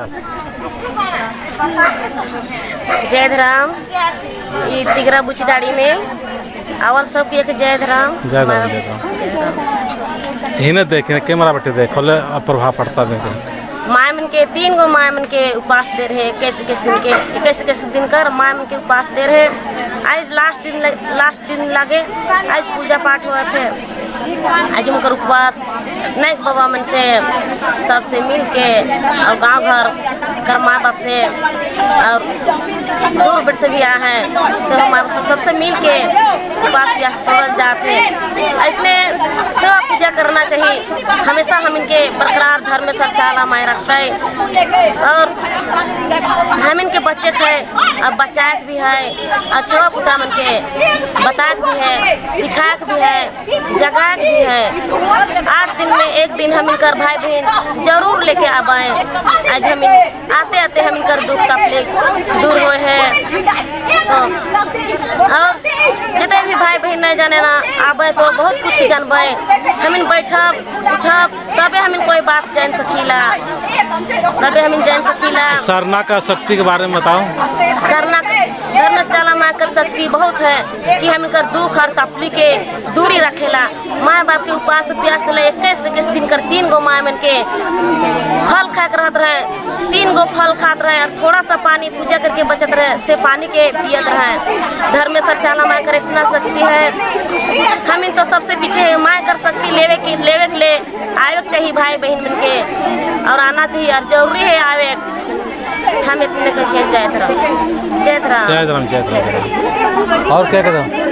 चल। जय धराम। ये तिगरा बुचीडाड़ी में और सब एक जय धराम। जय धराम, जय धराम। हिने देख, कैमरा बटे देख, खोले प्रभाव पड़ता देखे। माय मन के तीन गो माय मन के उपास दे रहे 21 21 दिन के, 21 21 दिन कर माय मन के उपास दे रहे। आज लास्ट दिन, लास्ट दिन लगे। आज पूजा पाठ हुआ थे। आज उनकर उपवास नायक बाबा मन से सबसे मिल के और गांव घर कर माँ बाप से और दूर बेट से भी आए हैं, सब माँ बाप से सबसे मिल के उपवास प्यास तोड़ल जाते। ऐसने सेवा पूजा करना चाहिए हमेशा। हम इनके बरकरार धर्म में सरचाला माए रखते और हम इनके बच्चे थे और बचाए भी है और छवा पुता मन के बताए भी है, सिखाए भी है, जगाए भी है। 8 दिन में एक दिन हम इनकर भाई बहन जरूर लेके आबाए। आज हम इन आते आते हम इनकर दुख तकलीफ दूर हुए हैं। तो और जितने भी भाई बहन नहीं जाने ना आबे तो बहुत कुछ जानबे। हम इन बैठब उठब तबे हम इन कोई बात जान सकीला, तबे हम इन जान सकीला। सरना का शक्ति के बारे में बताओ। सरना धर्मशाला माँ कर शक्ति बहुत है कि हम इनकर दुख और तकलीफ के दूरी रखेला। माँ बाप के उपवास प्यास दिले 21 21 दिन कर तीन गो माँ मन के फल खा के रहत रहे, तीन गो फल खात रहे और थोड़ा सा पानी पूजा करके बचत रहे से पानी के पियत रहे। धर्म सरचाला माँ कर इतना शक्ति है। हम इन तो सबसे पीछे है। माँ कर शक्ति लेवे के ले आवे के चाहिए भाई बहन मन के और आना चाहिए और जरूरी है आवे। हम इतने करके जय धर्म, जय धर्म। जय धर्म, जय धर्म। और क्या कहते हो?